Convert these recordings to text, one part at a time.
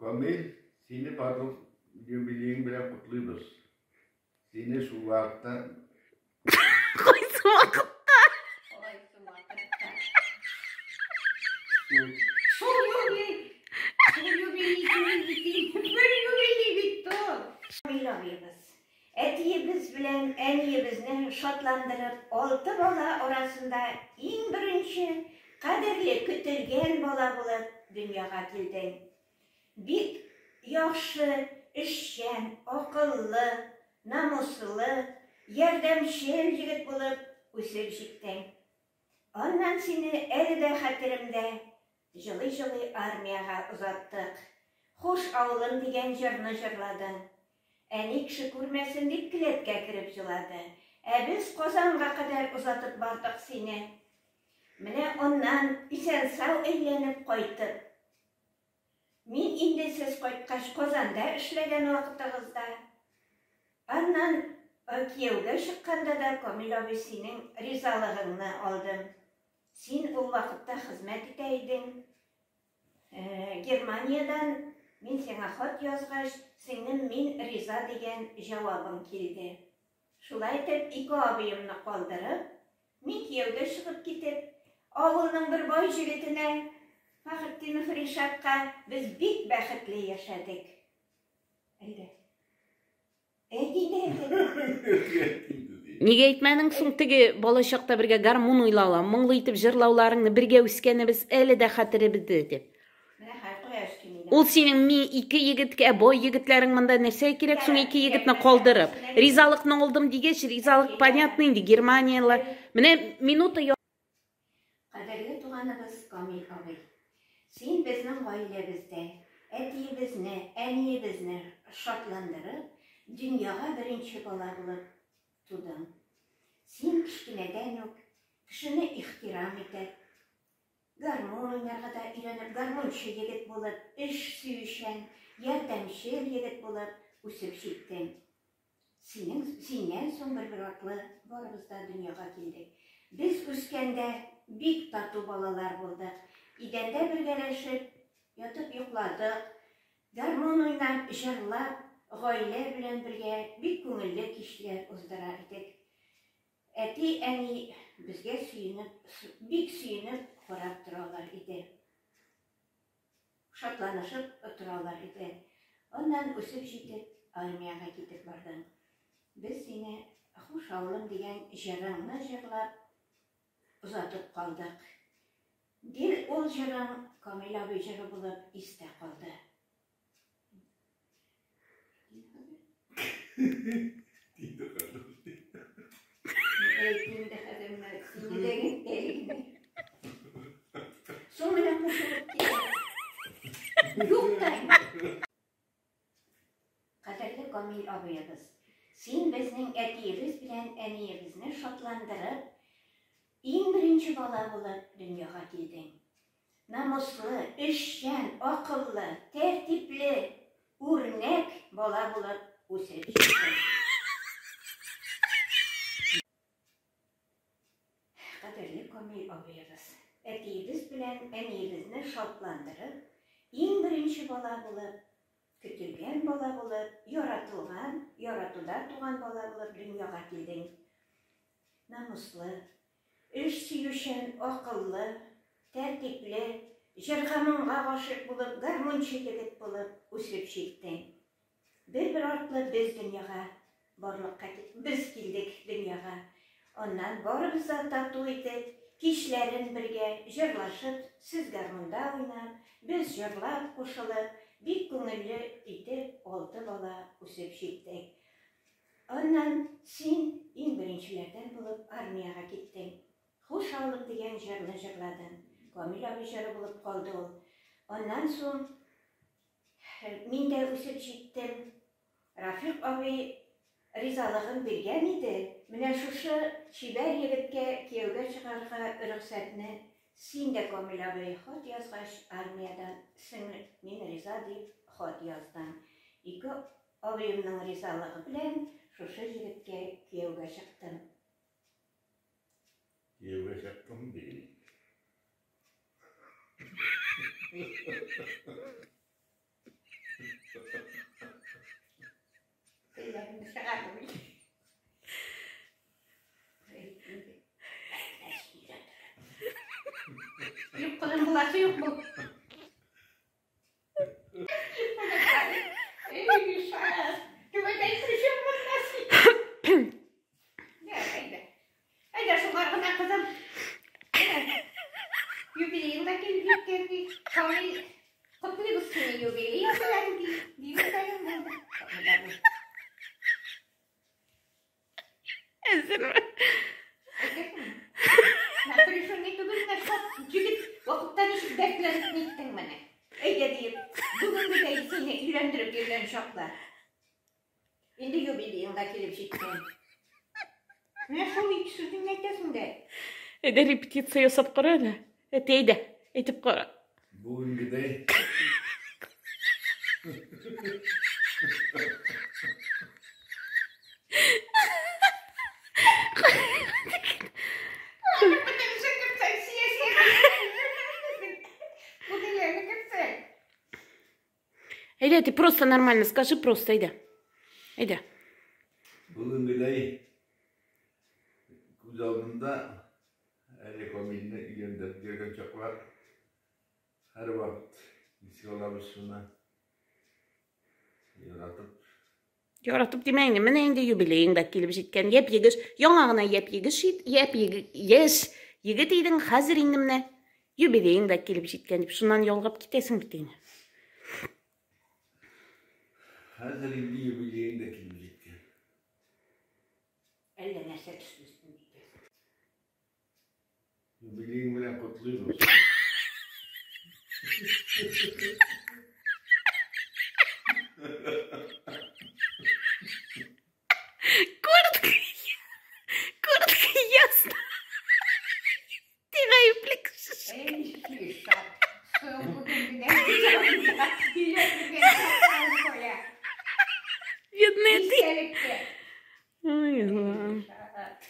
Камил, сине барлык юбилеең белән котлыйбыз. Сине шул вакытта Кайсы вакытта? Кайсы вакытта? Шул юбилей, шул юбилей түгел бит инде, бер юбилей бит ул. Камил абыебыз, әтиебез белән әниебезне шатландырып, алты бала арасында иң беренче, кадерле, көтелгән бала булып дөньяга килдең. Бик яхшы, эшчән, акыллы, намуслы, ярдәмчел егет булып үсеп җиттең. Аннан сине әле дә хәтеремдә, җылый-җылый армиягә озаттык. Хуш, авылым дигән җырны җырладың. Әни кеше күрмәсен дип келәткә кереп җылады. Ә без Казанга кадәр озатып бардык сине. Менә аннан исән-сау әйләнеп кайтып, Мин инде сез кайткач Казанда эшләгән вакытыгызда, аннан кияүгә чыкканда да Камил абый синең ризалыгыңны алдым. Син ул вакытта хезмәт итә идең. Германиядән мин сиңа хат язгач, сеңлем мин риза дигән җавабың килде. Шулай итеп, ике абыемны калдырып, мин кияүгә чыгып китеп, авылның бер бай җегетенә, Фәхретдинов Ришатка без бик бәхетле яшәдек. Әйдә. Әйт инде, әйт. Нигә әйтмәдең соң теге балачакта бергә гармун уйлау, моңлы итеп җырлауларыңны, бергә үскәнебез әле дә хәтеребездә дип. Ул синең ми ике егеткә, бай егетләрең монда нәрсә кирәк соң ике егетне калдырып? Ризалыкны алдым дигәч, ризалык понятно инде, Германияләр. Менә минута Кадерле туганыбыз Камил абый, син безнең гаиләбездә әтиебезне, әниебезне шатландырып, дөньяга беренче бала булып тудың. Син кечкенәдән үк кешене ихтирам итеп, Гармун уйнарга да өйрәнеп, гармунчы егет булып, эш сөючән, ярдәмчел егет булып үсеп җиттең. Синең, синнән соң бер-бер артлы барыбыз да дөньяга килдек. Без үскәндә бик тату балалар булдык. Идәндә бергәләшеп ятып йокладык, гармун уйнап, җырлап, гаилә белән бергә бик күңелле кичләр уздыра идек. Әти-әни безгә сөенеп, бик сөенеп карап торалар иде. Шатланышып торалар иде. Аннан үсеп җитеп, армиягә китеп бардың. Без сине Хуш авылым дигән җырыңны җырлап озатып калдык. Гел ул җырың Камил абый җыры булып истә калды. Су менә кушылып китә. Юк та. Кадерле Камил абыебыз, син безнең әтиебез белән әниебезне шатландырып, иң беренче бала булып дөньяга килдең. Намуслы, эшчән, акыллы, тәртипле, үрнәк бала булып үсеп җиттең. Кадерле Камил абыебыз, әтиебез белән әниебезне шатландырып, иң беренче бала булып, көтелгән бала булып, яратылган, яратуда туган бала булып дөньяга килдең. Намуслы, эш сөючән, акыллы, тәртипле, җырга-моңга гашыйк булып, гармунчы егет булып үсеп җиттең. Бер-бер артлы без дөньяга барлыкка без килдек дөньяга. Аннан барыбыз да тату итеп, кичләрен бергә җырлашып, сез гармунда уйнап, без җырлап кушылып, бик күңелле итеп алты бала үсеп җиттек. Аннан син иң беренчеләрдән булып армиягә киттең. Хуш, авылым дигән җырны җырладың. Камил абый җыры булып калды ул. Аннан соң мин дә үсеп җиттем. Рафик абый ризалыгын биргән иде, менә шушы чибәр егеткә кияүгә чыгарга рөхсәтне син дә, Камил абый, хат язгач, армиядән сеңлем, мин риза дип хат яздың. Ике Абыемның ризалыгы белән шушы егеткә кияүгә чыктым. Кияүгә чыктым ди. Камил, котлыйбыз сине юбилей белән, ди. Дию саен булды. Камил абый. Әзерме? Әзерме? Напряженный түгел, менә шат җегет вакытта ничек дәртләнеп ниттең менә. Әйдә диеп, бүгенгедәй сине өйләндереп йөргән чаклар. Инде юбилеең да килеп җиткән. Менә шул ике сүзеңне әйтәсең дә. Әйдә репетиция ясап кара әле. Әти, әйдә, әйтеп кара. Бүгенгедәй. Әйдә, ты просто нормально скажи, просто әйдә. Әйдә. Бүгенгедәй күз алдында әле Камилне өйләндереп йөргән чаклар. Һәрвакыт искә алабыз шуны. Яратып. Яратып димә инде, менә инде юбилеең дә килеп җиткән. Япь-егеш, яңа гына япь-егеш, япь-яшь егет идең, хәзер инде менә юбилеең дә килеп җиткән дип, шуннан ялгап китәсең бит инде. Хәзер инде юбилеең дә килеп җиткән. Әллә нәрсә төслесен бит. Юбилеең белән котлыйбыз. Коротко, коротко и ясно. Ты гаепле кеше. Эй, Ришат, соң бүгенгедәй күз алдында өйләндергән чаклар кая. Бедная ты. Истәлеккә. Ой, Аллам. Ришат.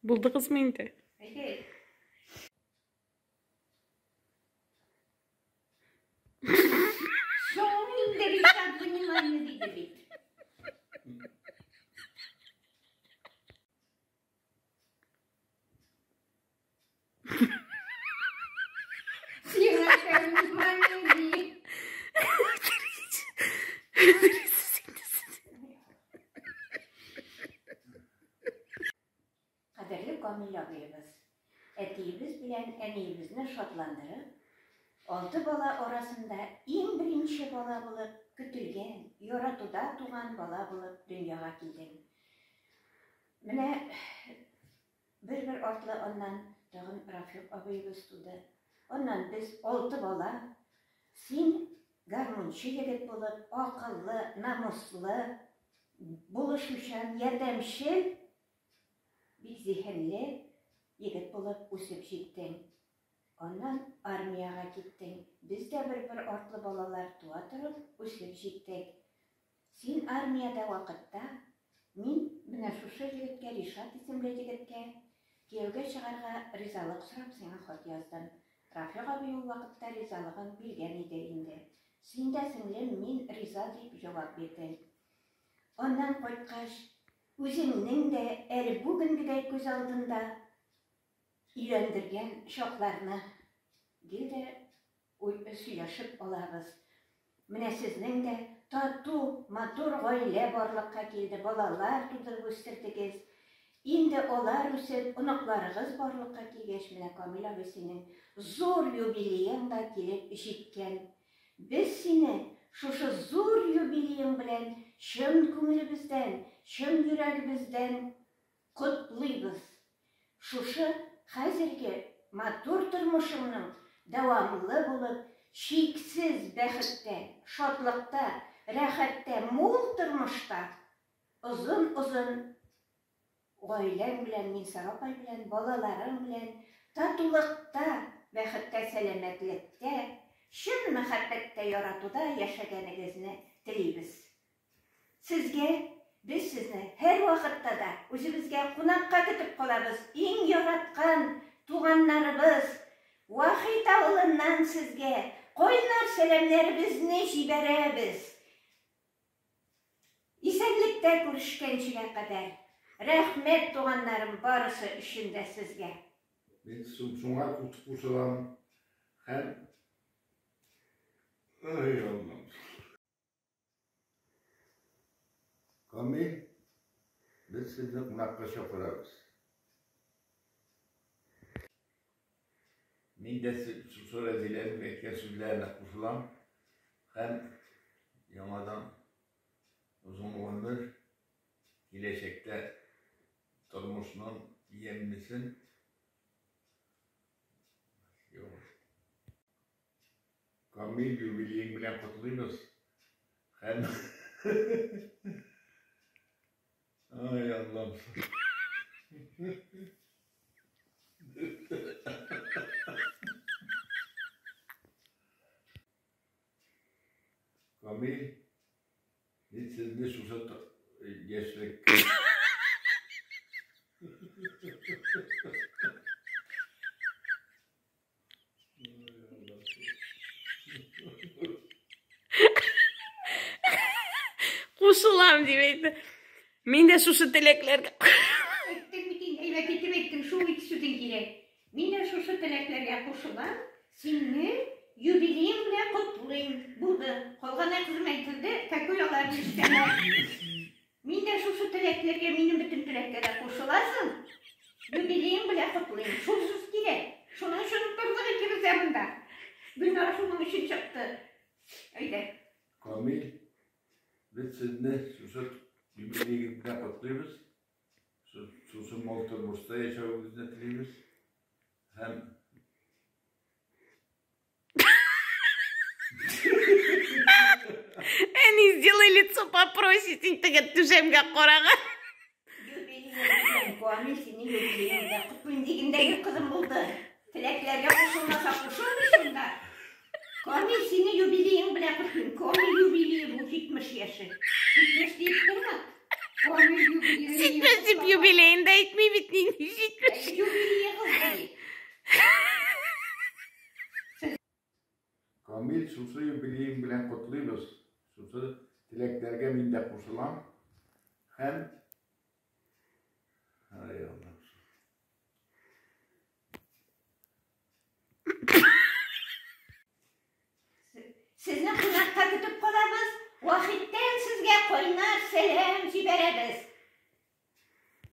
Булдыгызмы инде? Әйдә. Соң инде Ришат внимание диде бит. Сиңа внимание ди. Кадерле Камил абыебыз, әтиебез белән әниебезне шатландырып, алты бала арасында иң беренче бала булып, көтелгән, яратуда туган бала булып дөньяга килдең. Менә бер-бер артлы аннан тагын Рафик абыебыз туды. Аннан без алты бала. Син гармунчы егет булып, акыллы, намуслы, булышучан, ярдәмчел, бик зиһенле егет булып үсеп җиттең. Аннан армиягә киттең. Без дә бер-бер артлы балалар туа торып үсеп җиттек. Син армиядә вакытта мин менә шушы егеткә, Ришат исемле егеткә кияүгә чыгарга ризалык сорап сиңа хат яздым. Рафик абый ул вакытта ризалыгын биргән иде инде. Син дә, сеңлем, мин риза дип җавап бирдең. Аннан кайткач, үзеңнең дә әле бүгенгедәй күз алдында өйләндергән чакларны гел дә сөйләшеп алабыз. Менә сезнең дә тату, матур гаилә барлыкка килде, балалар тудырып үстердегез. Инде алар үсеп, оныкларыгыз барлыкка килгәч, менә Камил абый синең зур юбилеең да килеп җиткән. Без сине шушы зур юбилеең белән чын күңелебездән, чын йөрәгебездән котлыйбыз. Шушы хәзерге матур тормышыңның дәвамлы булып, чиксез бәхеттә, шатлыкта, рәхәттә, мул тормышта озын-озын гаиләң белән, Минсара апай белән, балаларың белән татулыкта, бәхеттә, сәламәтлектә, чын мәхәббәттә, яратуда яшәгәнегезне телибез. Сезгә, без сезне һәрвакытта да үзебезгә кунакка көтеп калабыз. Иң яраткан туганнарыбыз Вахит авылыннан сезгә кайнар сәламнәребезне җибәрәбез. Исәнлектә күрешкәнчегә кадәр. Рәхмәт, туганнарым, барысы өчен дә сезгә. Мин шуңа кушылам һәм Ай, Аллам. Камил, без сезне кунакка чакырабыз. Мин дә шушы Рәзиләнең әйткән сүзләренә кушылам һәм яңадан озын гомер, киләчәктә тормышның ямьлесен. Камил, юбилеең белән котлыйбыз. Һәм Ай, Аллам. Камил, мин сезне шушы яшьлек Кушылам дип әйтте. Мин дә шушы теләкләргә Әйттең бит инде, әйбәт итеп әйттең, шул ике сүзең кирәк. Мин дә шушы теләкләргә кушылам, сине юбилеең белән котлыйм. Булды. Калганы кызым әйтелде, такой аларны ишетәләр. Мин дә шушы теләкләргә, минем бөтен теләккә дә кушыласың. Юбилеең белән котлыйм. Шул сүз кирәк. Шуның өчен утырдык икебез дә монда. Гөлнара шуның өчен чыкты. Әйдә. Камил, без сезне шушы юбилеегез белән котлыйбыз. Шушы мул тормышта яшәвегезне телибез. Һәм Әни, сделай лицо попроще, син теге түшәмгә караган. Юбилеең Камил, сине юбилеең белән котлыйм дигәндәге кызым булды. Теләкләргә кушылмаса кушылмый шунда. Камил, сине юбилеең белән котлыйм. Камил юбилее бу 70 яше. 70 диеп торма. Камил юбилее. 70 дип юбилеен дә әйтми бит нинди 70. Юбилее кыз ди. Камил, шушы юбилеең белән котлыйбыз. Шушы теләкләргә мин дә кушылам. Һәм Ай, Аллам. Сезне кунакка көтеп калабыз. Вахиттән сезгә кайнар сәлам җибәрәбез.